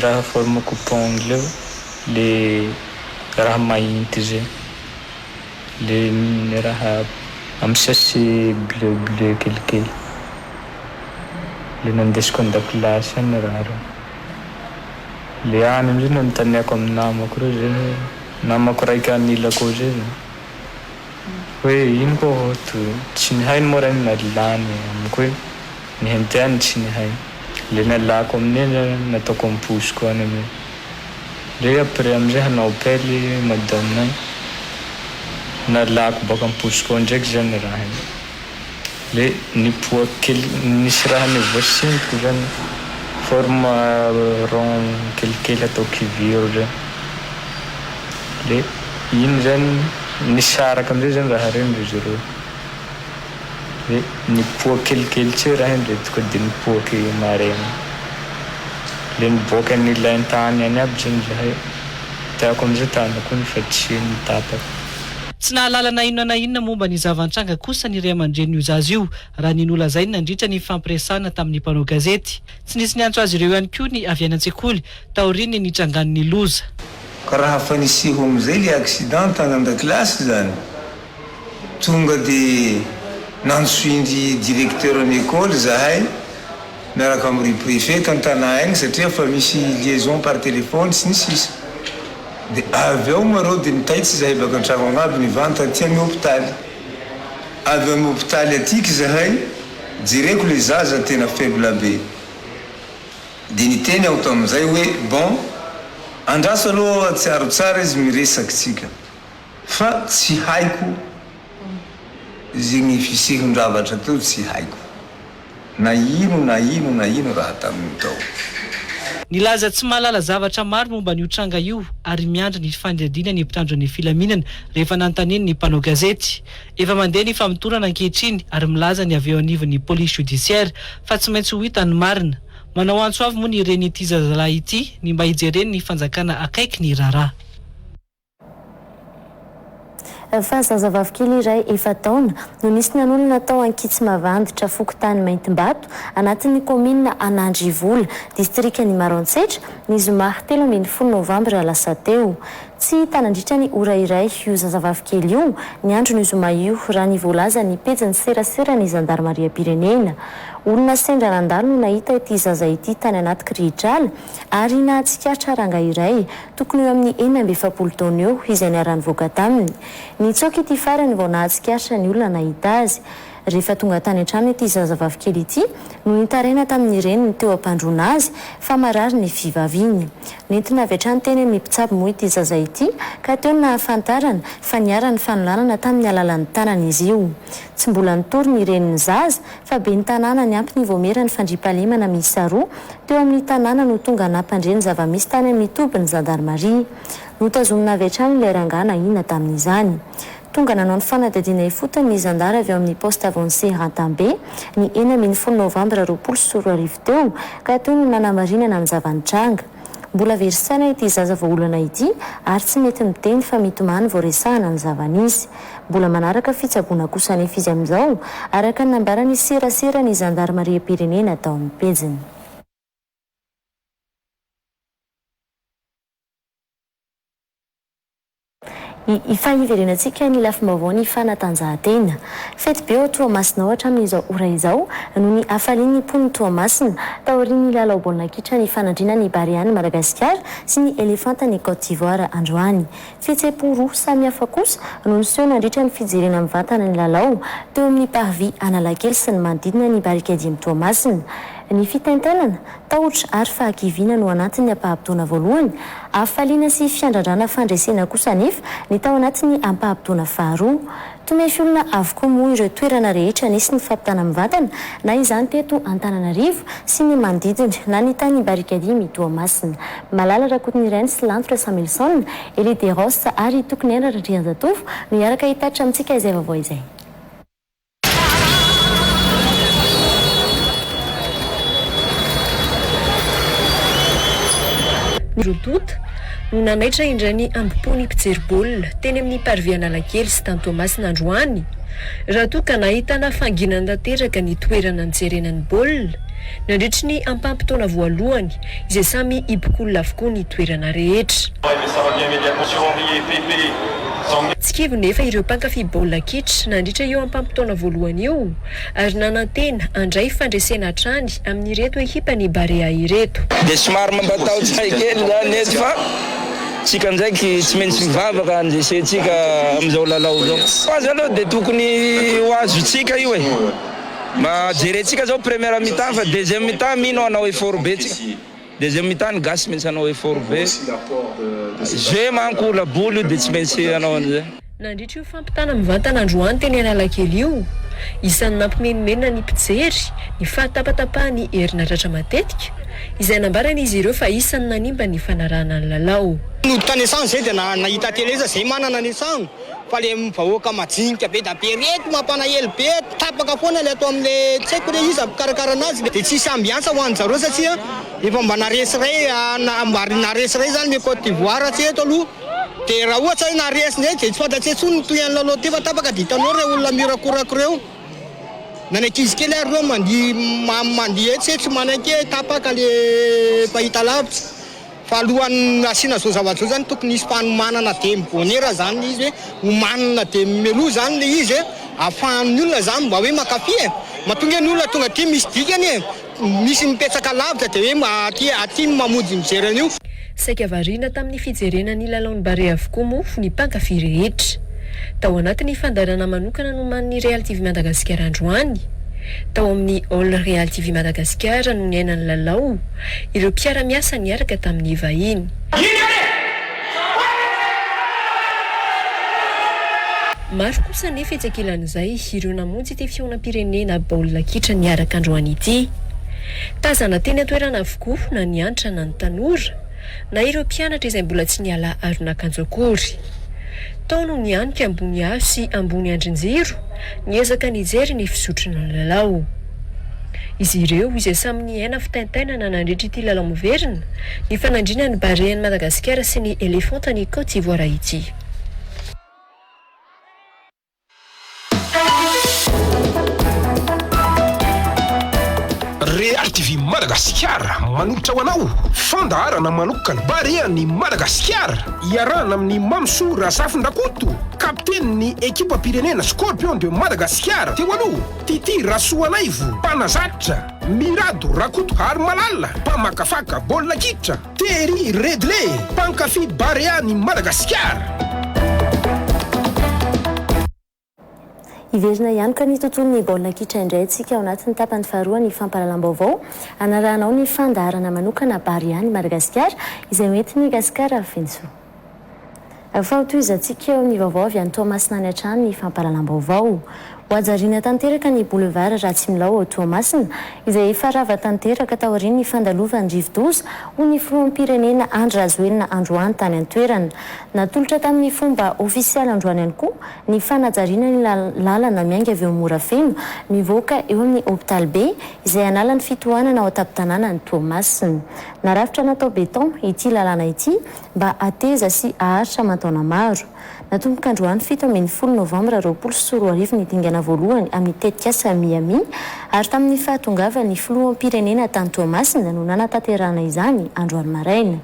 raha forme coupe-ongle io le raha mainty zay le raha amy sachet bleu bleu kelikely le nandesiko an-dakilasy any raha reo le any amizay nanontaniako amy namako reo zay hoe namako raika anilako eo zay zany. Hoe ino koa ho'a toy tsy nihaino moa rainy na lany amiko hoe nihenteany tsy nihaino. Le nalako amin'iny zany nataoko am-posiko any amizay. Le après amizay hanao appel madame nay. Nalako baka am-paosiko ao ndraiky zany raha igny. Le nipoaka kely, nisy raha nivoasintoko zany, forme rond kelikely atao kiviro zay. Le iny zany nisaraka amizay zany raha regny ry zareo. Le nipoaka kelikely tse raha iny de tonga de nipoaky maregny. Le niboaka nilain-tany any aby zany zahay. Tiako amizay tanako iny fa tsy nitapaka. Tsy nahalala na inona na inona momba ny zava-nitranga kosa ny ray aman-drenin'io zaza io, raha ny nolazainy nandritra ny nifampiresahana tamin'ny mpanao gazety. Tsy nisy niantso azy ireo ihany koa ny avy any an-tsekoly, taorian'ny nitrangan'ny loza. Ka raha fa niseho amizay le accident tany andakilasy zany, tonga de nantsoindry directeur ny école zahay miaraka amry préfet tantanà igny satria fa misy liaison par téléphone sy ny sisa. De avy ao moa reo de nitaitsy zahay baka antragno agny aby nivanta aty amy hopitaly. Avy amy hopitaly atiky zahay, jereko le zaza tena faible be. De niteny aho tamizay hoe bon, andraso aloha hatsiaro tsara izy miresaky tsika fa tsy haiko zegny fisehon-javatra teo tsy haiko. Na ino na ino na ino raha tamin'io tao. Nilaza tsy mahalala zavatra maro momba an'io tranga io ary miandry ny fanadihadiana ny mpitandro ny filaminana rehefa nanontaniany ny mpanao gazety. Efa mandeha ny famotorana ankehitriny ary milaza ny avy eo anivon'ny police judiciaire fa tsy maintsy ho hita ny marina. Manao antso avo moa ny renin'ity zazalahy ity ny mba hijeren'ny fanjakana akaiky ny raharaha. Fa zazavavikely iray efa-taona no nisy nanolona tao Ankitsimavanditra, fokontany Maintimbato, anatin'ny kaominina Anandrivola, distrikan'i Maroantsetra, ny zoma 13 novambra lasa teo. Tsy hita nandritra ny ora iray io zazavavikely io ny andron'io zoma io, raha ny voalazan'ny pejin'ny seraseran'ny zandarimariam-pirenena. Olona sendra nandalo no nahita ity zaza ity tany anaty kirihitr'ala ary nahatsikaritra rangahy iray tokony ho eo amin'ny 46 taona eo izay niara-nivoaka taminy. Nitsoaka ity farany vao nahatsikaritra ny olona nahita azy. Rehefa tonga tany an-trano ity zazavavikely ity no nitaraina tamin'ny reniny teo am-pandroana azy fa marary ny fivaviany. Nentina avy hatrany teny amin'ny mpitsabo moa ity zaza ity ka teo no nahafantarana fa niharan'ny fanolanana tamin'ny alalan'ny tanana izy io. Tsy mbola nitory ny renin'ny zaza fa ben'ny tanàna niampy ny vaomieran'ny fandriampahalemana miisa roa teo amin'ny tanàna no tonga nampandre ny zava-misy tany amin'ny tobin'ny zandarimaria. Notazomina avy hatrany ilay rangahy nahina tamin'izany. Tonga nanao ny fanadihadiana ifotony ny zandary avy ao amin'ny Poste Avancé Rantambe ny 16 novambra 2020 teo ka teo no nanamarinana ny zava-nitranga. Mbola very saina ity zaza voaolana ity ary tsy mety miteny fa mitomany vao resahana ny zava-nisy. Mbola manaraka fitsaboana kosa anefa izy amin'izao, araka ny nambaran'ny seraseran'ny zandarimariam-pirenena tao amin'ny pejiny. Fa hiverenantsika ny lafim-baovao ny fanatanjahantena. Fety be ao Toamasina ao hatramin'izao ora izao noho ny hafalian'ny mponin'i Toamasina taorian'ny lalao baolina kitra nifanandrinan'ny Barean'i Madagasikara sy ny Elefantan'i Côte d'Ivoire androany. Fihetseham-po roa samy hafa kosa no niseho nandritra ny fijerena mivantana ny lalao teo amin'ny Parvis Analakely sy ny manodidina ny Barikadimy Toamasina. Ny fitaintainana, tahotra ary fahakiviana no anatin'ny ampaham-potoana voalohany, hafaliana sy fiandrandrana fandresena kosa anefa ny tao anatin'ny ampaham-potoana faharoa. Tomefy olona avokoa moa ireo toerana rehetra nisy ny fampitana mivantana na izany teto Antananarivo sy ny manodidina na ny tany Barikadimy Toamasina. Malala Rakotonirainy sy Lanto Rasamilson, Elie Desroches ary Tokiniaina Randrianjatovo no hiaraka hitatitra amintsika izay vaovao izay. Ny roa tonta no nanaitra indray ny hambom-pon'ny mpijery baolina teny amin'ny Parvis Analakely sy tany Toamasina androany, raha toa ka nahitana fahanginana tanteraka ny toerana nijerena ny baolina nandritry ny ampaham-potoana voalohany izay samy hibokolona avokoa ny toerana rehetra. Tsy kivy nefa ireo mpankafy baolina kitra nandritra io ampaham-potoana voalohany io ary nanantena handray fandresena hatrany amin'ireto ekipan'ny Barea ireto. Dia somary mampatahotra ahy kely zany eto fa tsika ndraiky tsy maintsy mivavaka handresentsika amin'izao lalao izao. Ho azy aloha dia tokony ho azontsika io e. Mba jerentsika zao première mi-temps fa deuxième mi-temps mino aho hanao effort be tsika. Deuxième mi-temps ny gasy tsy maintsy hanao effort be. Jeu manko laboly io dia tsy maintsy hanao an'izay. Nandritra io fampitana mivantana androany teny Analakely io, isan'ny nampimenomenona ny mpijery ny fahatapatapahan'ny herinaratra matetika, izay nambaran'izy ireo fa isan'ny nanimba ny fanarahana ny lalao. Nody tany an-trano zay dia nahita télé za, zay manana ny trano fa le vahoaka majinika be da be reto mampanahelo be, tapaka foana le ato amle tsy haiko hoe iza mpikarakara anazy de tsisy ambiance ho anjareo satria efa mba naresy ray mba naresy ray zany le Cote d'Ivoire tsy eto aloha. Dia raha ohatra hoe naharesy indray dia tsy fantatsay intsony ny tohin'ny lalao teo fa tapaka dia hitanao ireo olona miorakoraka ireo. Na ny ankizy kely ary ireo mandihy mandihy etsy hoe tsy manaiky hoe tapaka le fahitalavitra. Fa alohan'ny hasiana izao zavatra izao izany tokony hisy fanomanana dia mi-bonheur izany ilay izy hoe omanina dia mialoha izany ilay izy e, ahafahan'ny olona izany mba hoe mankafy e. Mahatonga ny olona tonga aty misy dikany e. Misy mipetraka lavitra dia hoe aty aty mamonjy mijery an'io. Saika variana tamin'ny fijerena ny lalaon'ny Barea avokoa moa ny mpankafy rehetra. Tao anatin'ny fandaharana manokana nomanin'ny Real TV Madagasikara androany, tao amin'ny Hall Real TV Madagasikara no niaina ny lalao ireo mpiara-miasa niaraka tamin'ny vahiny. Maro kosa anefa etsy ankilan'izay ireo namonjy ity fihaonam-pirenena baolina kitra niaraka androany ity. Tazana teny an-toerana avokoa na ny antitra na ny tanora, na ireo mpianatra izay mbola tsy niala aron'akanjo akory. Tao no nianika ambony hazo sy ambony andrin-jiro, niezaka nijery ny fizotry ny lalao. Izy ireo izay samy niaina fitaintainana nandritra ity lalao miverina, nifanandrinan'ny Barean'i Madagasikara sy ny Elefantan'i Côte d'Ivoire ity. Real TV Madagasikara manolotra ho anao fandaharana manokana Barean'i Madagasikara iarahana amin'i Mamisoa Razafindrakoto, kapitenin'ny ekipam-pirenena Scorpion de Madagascar teo aloha, Titi Rasoanaivo, mpanazatra, Mirado Rakotoharimalala, mpamakafaka baolina kitra. Thierry Redley, mpankafy Barea an'i Madagasikara. Hiverina hianoka ny tontolon'ny baolina kitra indray isika ao anatin'ny tapany faharoa ny fampahalalam-baovao hanarahanao ny fandaharana manokana Barea an'i Madagasikara izay hoentin'i Gasikara Fenosoa. Fa hotohizantsika eo amin'ny vaovao avy any Toamasina any hatrany ny fampahalalam-baovao. Hohajariana tanteraka ny Boulevard Ratsimilaho ao Toamasina, izay efa rava tanteraka taorian'ny fandalovan'ny rivodoza, hoy ny filoham-pirenena Andry Rajoelina androany tany an-toerana. Natolotra tamin'ny fomba ofisialy androany ihany koa ny fanajariana ny lalana miainga avy eo Morafeno mivoaka eo amin'ny hopitaly be, izay hanala ny fitohanana ao an-tampon-tanànan'i Toamasina. Narafitra natao béton ity lalana ity mba hateza sy haharitra aman-taona maro. Natomboka androany 17 novambra 2020 ny dingana voalohany amin'ny tetikasa Miami ary tamin'ny fahatongavan'ny filoham-pirenena tany Toamasina no nanatanterahana izany androany maraina.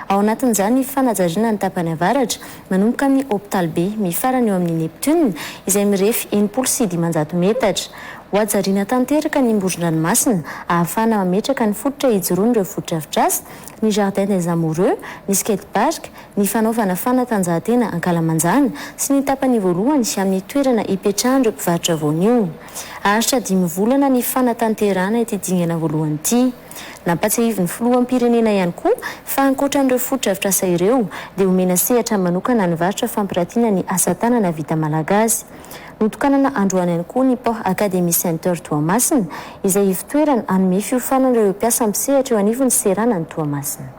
Ao anatin'izany ny fanajariana ny tapany avaratra manomboka amin'ny hopitaly be mifarana eo amin'ny Neptune izay mirefy 560 metatra. Hohajariana tanteraka ny moron-dranomasina ahafahana mametraka ny fototra hijoroan'ireo fotodrafitrasa ny Jardin des Amoureux, ny Skate Park, ny fanaovana fanatanjahantena ankalamanjana sy ny tapany voalohany amin'ny toerana ipetrahan'ireo mpivarotra voanio. Haharitra dimy volana ny fanatanterahana ity dingana voalohany ity. Nampatsiahivin'ny filoham-pirenena ihany koa fa ankoatra an'ireo fotodrafitrasa ireo dia omena sehatra manokana ny varotra fampiratiana ny asa tanana vita malagasy. Notokanana androany ihany koa ny Port Academy Center Toamasina, izay ivotoerana hanome fiofanana ireo mpiasa misehatra eo anivon'ny seranan'i Toamasina.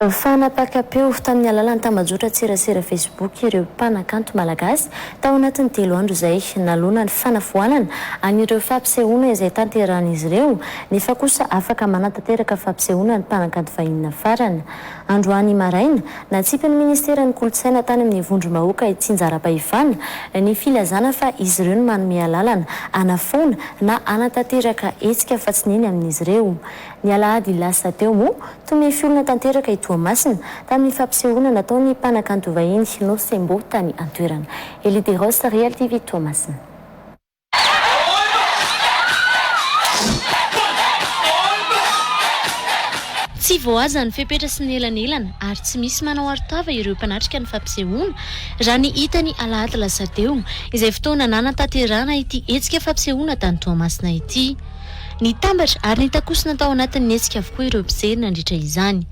Fanapakam-peo tamin'ny alalan'ny tambajotran-tserasera Facebook ireo mpanakanto malagasy tao anatin'ny telo andro izay naloana ny fanafoanana an'ireo fampisehoana izay tanterahan'izy ireo nefa kosa afaka manatanteraka fampisehoana ny mpanakanto vahiny nafarana androany maraina. Natsipin'ny ministeran'ny kolontsaina tany amin'ny vondrom-bahoaka itsinjaram-pahefana ny filazana fa izy ireo no manome alalana hanafoana na hanatanteraka hetsika fa tsy neny amin'izy ireo. Ny alahady lasa teo moa, tomefy olona tanteraka i Toamasina tamin'ny fampisehoana nataon'ny mpanakanto vahiny Nosembo tany an-toerana. Elie Desroches, Real TV, Toamasina. Tsy voahaja ny fepetra sy ny elanelana ary tsy misy manao arotava ireo mpanatrika ny fampisehoana, raha ny hita ny alahady lasa teo, izay fotoana nanatanterahana ity hetsika fampisehoana tany Toamasina ity. Nitambatra ary nitakosona tao anatin'ny hetsika avokoa ireo mpijery nandritra izany.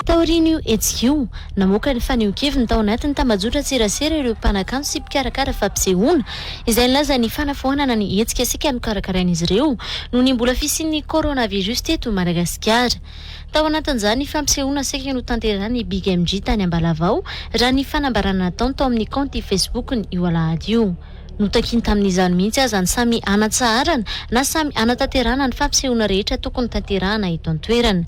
Taorian'io hetsika io, namoaka ny fanehoan-keviny tao anatin'ny tambajotran-tserasera ireo mpanakanto sy mpikarakara fampisehoana, izay nilaza ny fanafoanana ny hetsika saika nokarakarain'izy ireo noho ny mbola fisian'ny coronavirus teto Madagasikara. Tao anatin'izany ny fampisehoana saika notanterahin'ny Big MJ tany Ambalavao, raha ny fanambarana nataony tao amin'ny kaonty Facebook-ny io alahady io. Notakiany tamin'izany mihitsy aza ny samy hanatsaharana na samy hanatanterahana ny fampisehoana rehetra tokony tanterahana eto an-toerana.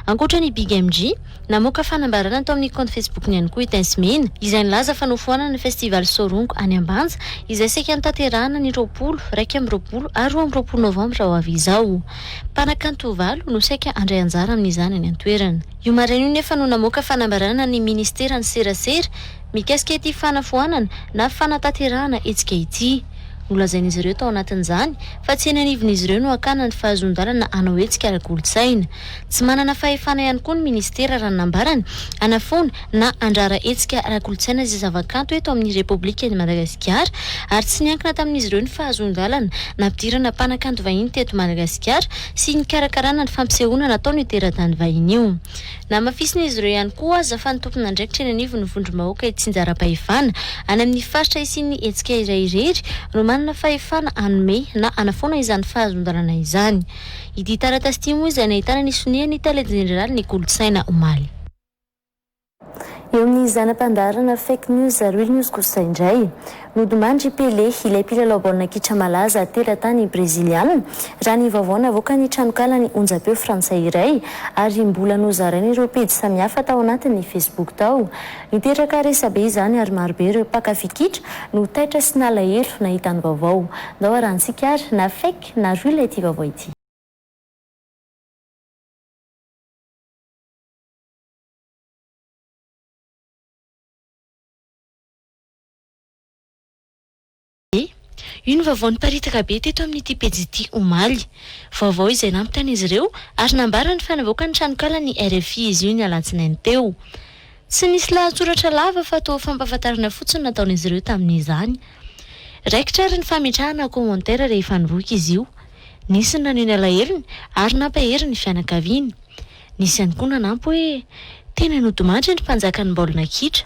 Ankoatra ny Big MJ, namoaka fanambarana tao amin'ny kaonty Facebook-ny ihany koa i Tence Mena, izay nilaza fa nofoanana ny Festival Sorongo any Ambanja, izay saika notanterahana ny 20, 21 ary 22 novambra ho avy izao. Mpanakanto valo no saika handray anjara amin'izany any an-toerana. Io maraina io nefa no namoaka fanambarana ny ministeran'ny serasera mikasika ity fanafoanana na fanatanterahana hetsika ity. Nolazain'izy ireo tao anatin'izany fa tsy eny anivon'izy ireo no hakana ny fahazoan-dalana hanao hetsika ara-kolontsaina. Tsy manana fahefana ihany koa ny ministera raha ny nambarany hanafoana na handrara hetsika ara-kolontsaina sy zavakanto eto amin'ny Repoblikan'i Madagasikara ary tsy niankina tamin'izy ireo ny fahazoan-dalana nampidirana mpanakanto vahiny teto Madagasikara sy nikarakarana ny fampisehoana nataon'io teratany vahiny io. Namafisin'izy ireo ihany koa aza fa ny tompon'andraikitra eny anivon'ny vondrom-bahoaka itsinjaram-pahefana any amin'ny faritra hisian'ny hetsika iray irery no manana fahefana hanome na hanafoana izany fahazoan-dalana izany. Ity taratasy ity moa izay nahitana ny sonian'ny tale jeneralin'ny kolontsaina omaly. Eo amin'ny zana-pandaharana Fake News Real News kosa indray, nodimandry i Pelé, ilay mpilalao baolina kitra malaza teratany breziliana, raha ny vaovao navoakan'ny tranokalan'ny onjam-peo frantsay iray, ary mbola nozarain'ireo pejy samihafa tao anatin'ny Facebook tao. Niteraka resabe izany ary marobe ireo mpankafy kitra no taitra sy nalahelo nahita ny vaovao. Ndao arahantsika ary na fake na real ity vaovao ity. Io ny vaovao niparitaka be teto amin'ity pejy ity omaly. Vaovao izay nampitain'izy ireo ary nambarany fa navoakan'ny tranokalan'ny rfi izy io ny alatsinainy teo. Tsy nisy lahatsoratra lava fa toa fampahafantarana fotsiny nataon'izy ireo tamin'izany. Raikitra ary ny fametrahana commentaire rehefa nivoaka izy io. Nisy ny naneho ny alahelony ary nampahery ny fianakaviany. Nisy ihany koa nanampy hoe tena nodimandry ny mpanjakan'ny baolina kitra.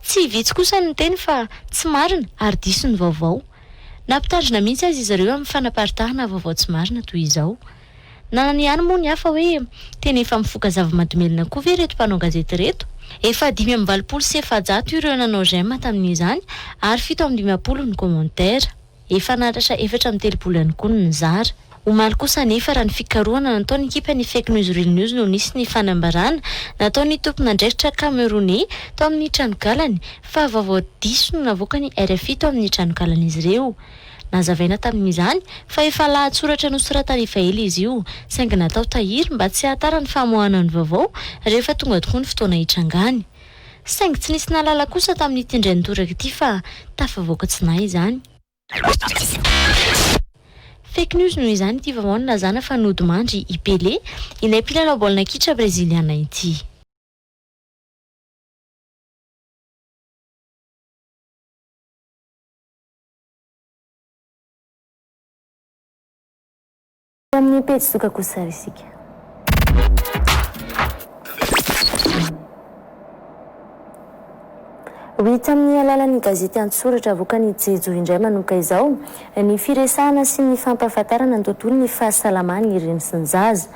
Tsy vitsy kosa ny niteny fa tsy marina ary diso ny vaovao. Nampitandrina mihitsy aza izy ireo amin'ny fanaparitahana vaovao tsy marina toy izao. Nanana ihany moa ny hafa hoe tena efa mifoka zava-mahadomelina koa ve ireto mpanao gazety ireto? Efa 485 ireo nanao j'aime tamin'izany ary 57 ny commentaire. Efa nahatratra 34 ihany koa ny nizara. Omaly kosa anefa raha ny fikarohana nataon'ny ekipan'ny Fake News Real News no nisy ny fanambarana nataon'ny tompon'andraikitra Kameroney tao amin'ny tranokalany fa vaovao diso no navoakan'ny rfi tao amin'ny tranokalan'izy ireo. Nazavaina tamin'izany fa efa lahatsoratra nosoratana efa ela izy io saingy natao tahiry mba tsy hahatara ny famoahana ny vaovao rehefa tonga tokoa ny fotoana hitrangany. Saingy tsy nisy nahalala kosa tamin'ity indray nitoraka ity fa tafavoaka tsy nahy izany. Fake news noho izany ity vaovao nilazana fa nodimandry i Pelé, ilay mpilalao baolina kitra breziliana ity. Amin'ny pejy doka kosa ary isika. Ho hita amin'ny alalan'ny gazety an-tsoratra avoakan'i Jejo indray manomboka izao ny firesahana sy ny fampahafantarana ny tontolon'ny fahasalaman'ny reny sy ny zaza.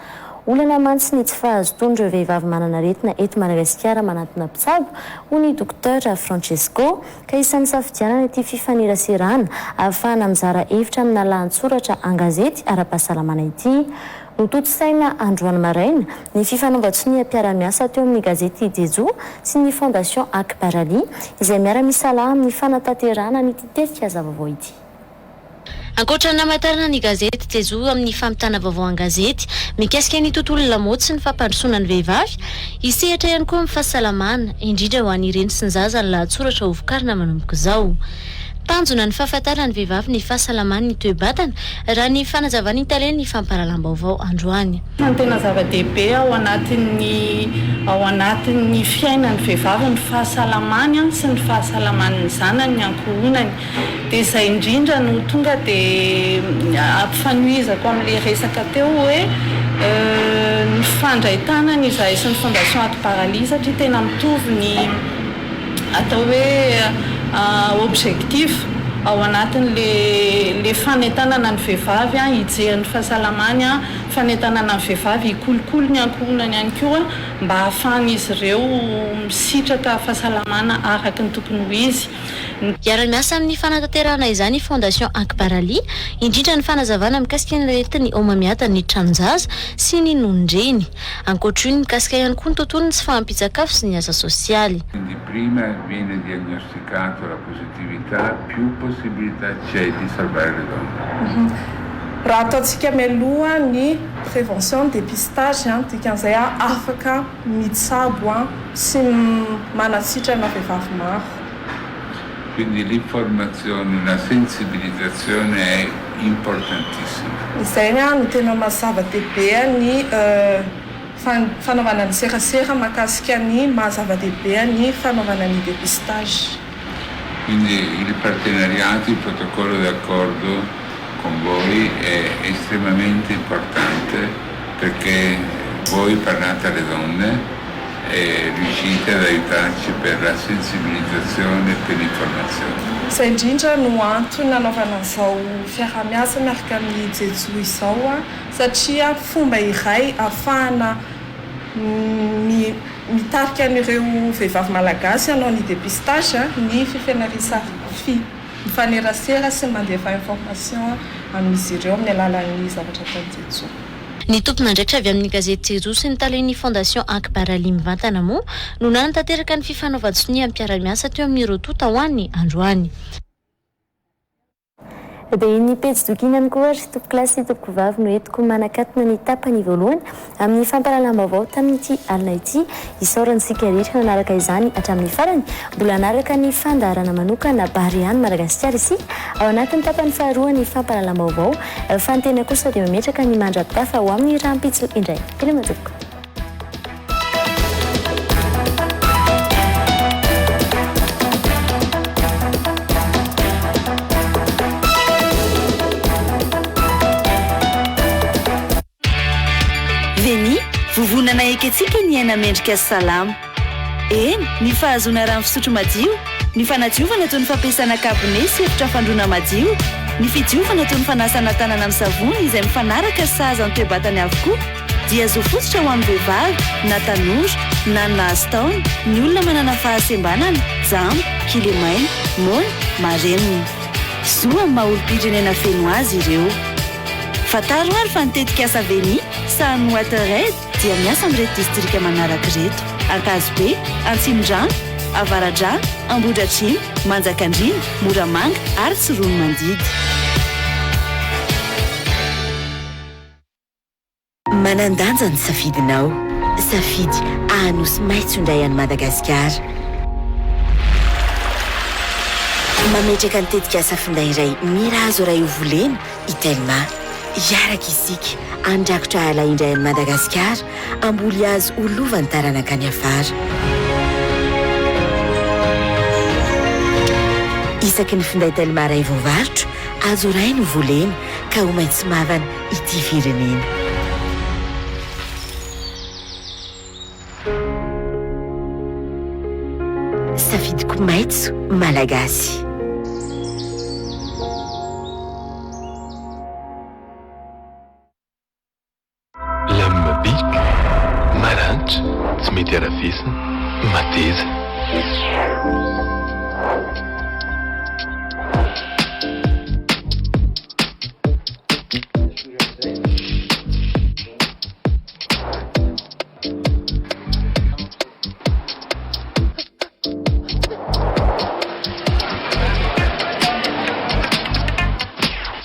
Olana mantsy ny tsy fahazotoan'ireo vehivavy manana aretina eto Madagasikara manatona mpitsabo, hoy ny Docteur Francesco. Ka isan'ny safidianana ity fifaneraserana ahafahana mizara hevitra amina lahantsoratra an-gazety ara-pahasalamana ity. Notontosaina androany maraina ny fifanaovan-tsoniam-piarahamiasa teo amin'ny gazety Jejoo sy ny Fondation Akbaraly izay miara-misalahy amin'ny fanatanterahana an'ity tetikasa vaovao ity. Ankoatra ny namantarana ny gazety Jejoo amin'ny fampitana vaovao an-gazety mikasika ny tontolon'ny lamaody sy ny fampandrosoana ny vehivavy, hisehatra ihany koa amin'ny fahasalamana, indrindra ho an'ny reny sy ny zaza ny lahatsoratra hovokarina manomboka izao. Tanjona ny fahafantaran'ny vehivavy ny fahasalamany ny toe-batana, raha ny fanazavan'ny talen'ny fampahalalam-baovao androany. Ny tena zava-dehibe ao anatin'ny ao anatin'ny fiainan'ny vehivavy ny fahasalamany sy ny fahasalaman'ny zanany, ny ankohonany. Dia izay indrindra no tonga dia ampifanohizako amin'ilay resaka teo hoe nifandray tanana izahay sy ny Fondation Akbaraly satria tena mitovy ny atao hoe objectif ao anatin'ilay ilay fanentanana ny vehivavy hijery ny fahasalamany, fanentanana ny vehivavy hikolokolo ny ankohonany ihany koa mba hahafahan'izy ireo misitraka fahasalamana araka ny tokony ho izy. Hiara-miasa amin'ny fanatanterahana izany Fondation Akbaraly, indrindra ny fanazavana mikasika ny aretin'ny homamiadan'ny tranon-jaza sy ny nonon-dreny. Ankoatra io ny mikasika ihany koa ny tontolon'ny tsy fahampian-tsakafo sy ny asa sosialy. Quindi prima viene diagnosticato la positività più possibilità c'è di salvare le donne. Raha ataontsika mialoha ny prévention, ny dépistage, dikan'izay afaka mitsabo sy manasitrana vehivavy maro. Quindi l'informazione, la sensibilizzazione è importantissima. Izay no tena maha zava-dehibe ny fanaovana ny serasera mahakasika ny maha zava-dehibe ny fanaovana ny dépistage. Quindi il partenariato, il protocollo d'accordo con voi è estremamente importante perché voi parlate alle donne e riuscite ad aiutarci per la sensibilizzazione e per l'informazione. Izay indrindra no antony nanaovana an'izao fiaraha-miasa miaraka amin'ny Jejoo izao satria fomba iray ahafahana mitarika an'ireo vehivavy malagasy hanao ny dépistage ny fifenarisa-fi mifanerasera sy mandefa information amin'izy ireo amin'ny alalan'ny zavatra ataon'i Jejoo. Ny tompon'andraikitra avy amin'ny gazety Jejoo sy ny talen'ny Fondation Akbaraly mivantana moa no nanatanteraka ny fifanaovan-tsonia amin'ny mpiara-miasa teo amin'ny roa tonta ho an'ny androany. Dia iny pejy doky iny ihany koa ry tompokolahy sy tompokovavy no entiko manakatona ny tapany voalohany amin'ny fampahalalam-baovao tamin'ity alina ity. Isaorana isika rehetra nanaraka izany hatramin'ny farany. Mbola hanaraka ny fandaharana manokana Barea an'i Madagasikara isika ao anatin'ny tapany faharoa ny fampahalalam-baovao fa ny tena kosa dia mametraka ny mandra-pitafa ho amin'ny rahampitso indray. Veloma tompoko. Veni, vovonana ekentsika ny aina mendrika sy salama. Eny, ny fahazoana rano fisotro madio, ny fanadiovana toy ny fampiasana kabone sy efitra fandroana madio, ny fidiovana toy ny fanasana tanana amin'ny savony izay mifanaraka sy sahaza ny toe-batany avokoa, dia zo fototra ho an'ny vehivavy na tanora na ny nahazo taona, ny olona manana fahasembanana, jamba, kilemaina, moana, marenina. Zo amin'ny maha olom-pirenena feno azy ireo. Fantaro ary fa ny tetikasa Veni, sahanin'ny WaterAid dia miasa amin'ireto distrika manaraka ireto, Ankazobe, Antsimondrano, Avaradrano, Ambohidratrimo, Manjakandriana, Moramanga ary Tsiroanomandidy. Manan-danja ny safidinao. Safidy hahanosy maitso indray an'i Madagasikara. Mametraka ny tetikasa finday iray mira azo iray ho volena i Telma. Hiaraka isika handrakotra ala indray an'i Madagasikara, hamboly hazo ho lovan'ny taranaka any afara. Isaky ny finday Telma iray voavarotra, azo iray no volena ka ho maitso mavana. ity firenena. Safidiko maitso Malagasy. Lame bic, maranitra, tsy mety harafesina, mateza.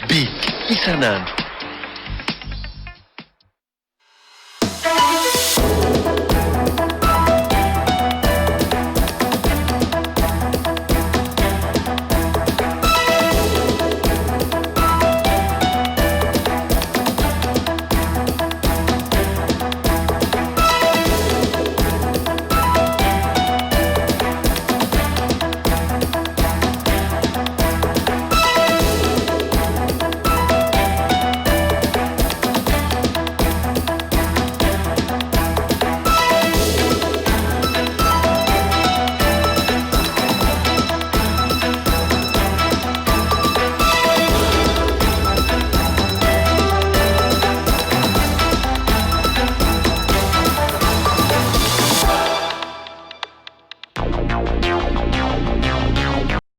Bic isan'andro.